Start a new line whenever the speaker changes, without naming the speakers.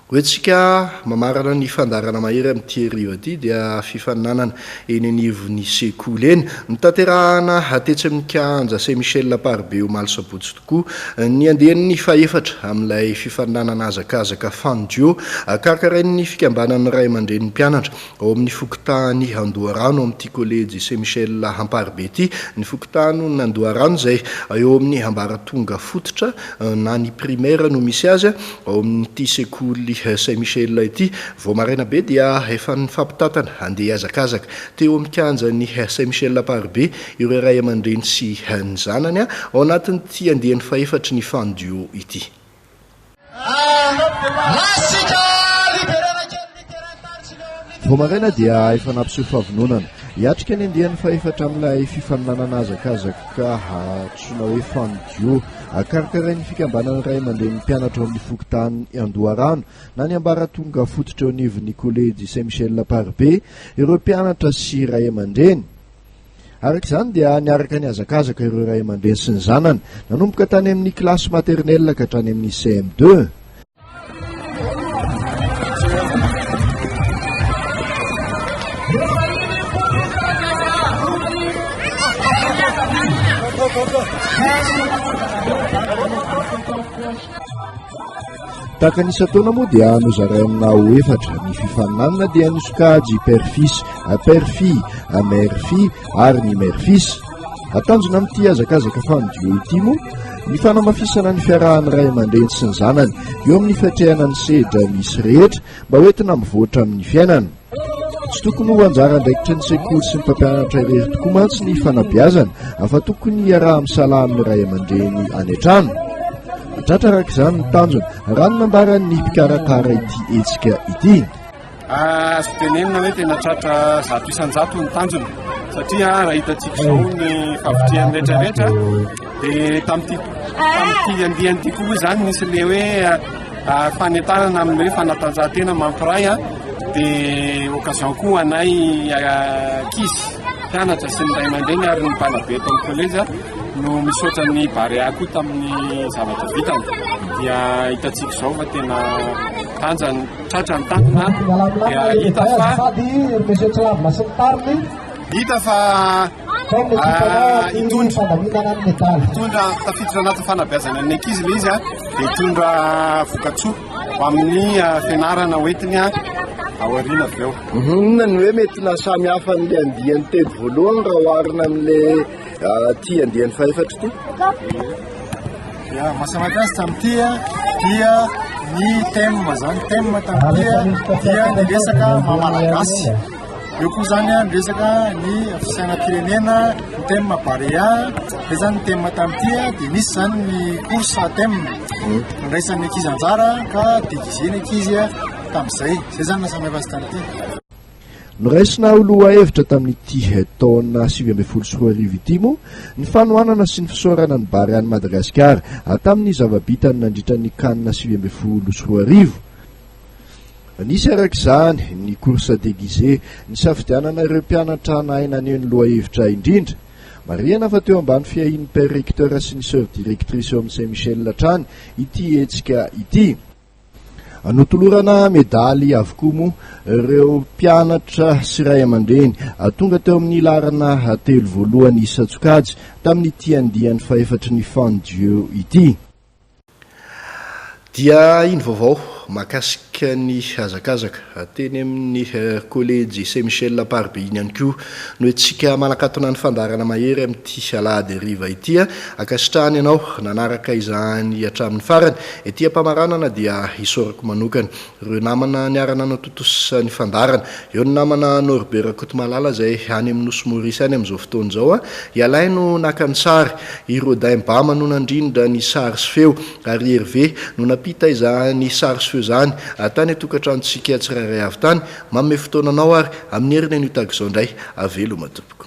Hoentintsika mamarana ny fandaharana mahery amin'ity hariva ity dia fifaninanana eny anivon'ny sekoly eny. Notanterahana tetsy amin'ny kianja Saint Michel Amparibe omaly sabotsy tokoa ny andiany fahefatra amin'ilay fifaninanana hazakazaka Fandio karakarain'ny fikambanan'ny ray aman-drenin'ny mpianatra ao amin'ny fokontany Andoharano amin'ity kolejy Saint Michel Amparibe ity. Ny fokontany Andoharano izay eo amin'ny ambaratonga fototra na ny primaire no misy azy ao amin'ity sekoly Saint Michel ity. Vao maraina be dia efa nifampitantana handeha hihazakazaka teo amin'ny kianjan'ny Saint Michel Amparibe ireo ray aman-dreny sy ny zanany ao anatin'ity andiany fahefatry ny Fandio ity.
Vao maraina dia efa nampiseho fahavononana hiatrika ny andiany fahefatra amin'ilay fifaninanana hazakazaka antsoina hoe Fandio karakarain'ny fikambanan'ny ray aman-drenin'ny mpianatra ao amin'ny fokontany Andoharano na ny ambaratonga fototra eo anivon'ny kolejy Saint Michel Amparibe ireo mpianatra sy ray aman-dreny. Araka izany dia niaraka nihazakazaka ireo ray aman-dreny sy ny zanany, nanomboka tany amin'ny kilasy maternelle ka hatrany amin'ny CM2. Tahaka ny isan-taona moa dia nozaraina ho efatra ny fifaninanana dia ny sokajy père fils, père fille, mère fille ary ny mère fils. Tanjona amin'ity hazakazaka fanidio ity moa ny fanamafisana ny fiarahan'ny ray aman-dreny sy ny zanany eo amin'ny fiatrehana ny sedra misy rehetra mba hoentina mivoatra amin'ny fiainana. Tsy tokony ho anjara andraikitry ny sekoly sy ny mpampianatra irery tokoa mantsy ny fanabeazana fa tokony hiaraha-misalahy amin'ny ray aman-dreny any an-trano. Tratra araka izany ny tanjona raha ny nambaran'ny mpikarakara ity hetsika ity.
Azo tenenina hoe tena tratra 100% ny tanjona satria raha hitantsika izao ny fahavitrihan'ny rehetrarehetra dia tamin'ity tamin'ity andiany ity koa izany nisy le hoe Fanentanana amin'ny hoe fanatanjahantena mampiray dia occasion koa ho anay ankizy, mpianatra sy ny ray aman-dreny ary ny mpanabe eto amin'ny kolejy no misaotra ny Barea koa tamin'ny zavatra vitany. Dia hitantsika izao fa tena tanjany, tratra ny tanjona dia hita fa hita fa Hitondra hitondra tafiditra anatin'ny fanabeazana ny ankizy ilay izy dia hitondra vokatsoa ho amin'ny fianarana hoentiny aoriana avy eo.
Inona ny hoe mety naha samy hafa an'ilay andiany telo voalohany raha oharina amin'ilay ity andiany fahefatra ity?
Ya, mahasamihafa azy tamin'ity dia ny thème zany, thème tamin'ity dia ny resaka maha malagasy. Eo koa zany ny resaka ny fisainam-pirenena, ny thème Barea, zay zany ny thème tamin'ity dia nisy zany ny course à thème nandraisan'ny ankizy anjara ka déguisé ny ankizy tamin'izay, zay zany nahasamihafa azy tamin'ity.
Noraisina ho lohahevitra tamin'ity taona 2019 ity moa ny fanohanana sy ny fisaorana ny Barean'i Madagasikara tamin'ny zava-bitany nandritra ny Can 2019. Nisy araka izany ny course déguisée nisafidianana ireo mpianatra nahay naneho ny lohahevitra indrindra. Marihana fa teo ambany fiahian'ny Père Recteur sy ny Soeur Directrice eo amin'ny Saint Michel hatrany ity hetsika ity. Notolorana medaly avokoa moa ireo mpianatra sy ray aman-dreny tonga teo amin'ny laharana telo voalohany isan-tsokajy tamin'ity andiany fahefatry ny Fan Dieu ity.
Dia iny vaovao mahakasika ny hazakazaka teny amin'ny kolejy Saint Michel Amparibe iny ihany koa no entintsika manakatona ny fandaharana mahery amin'ity alahady hariva ity. Ankasitrahana ianao nanaraka izany hatramin'ny farany. Ety am-pamaranana dia isaorako manokana Ireo namana niara-nanatontosa ny fandaharana. Eo ny namana Norbert Rakotomalala izay any amin'ny Nosy Maurice any amin'izao fotoana izao. I Alain no naka ny sary, i Rodin Bama no nandrindra ny sary sy feo ary i Hervé no nampita izany sary sy feo izany tany an-tokantranontsika tsirairay avy tany. Manome fotoana anao ary amin'ny heriny anio tahaka izao indray. Veloma tompoko.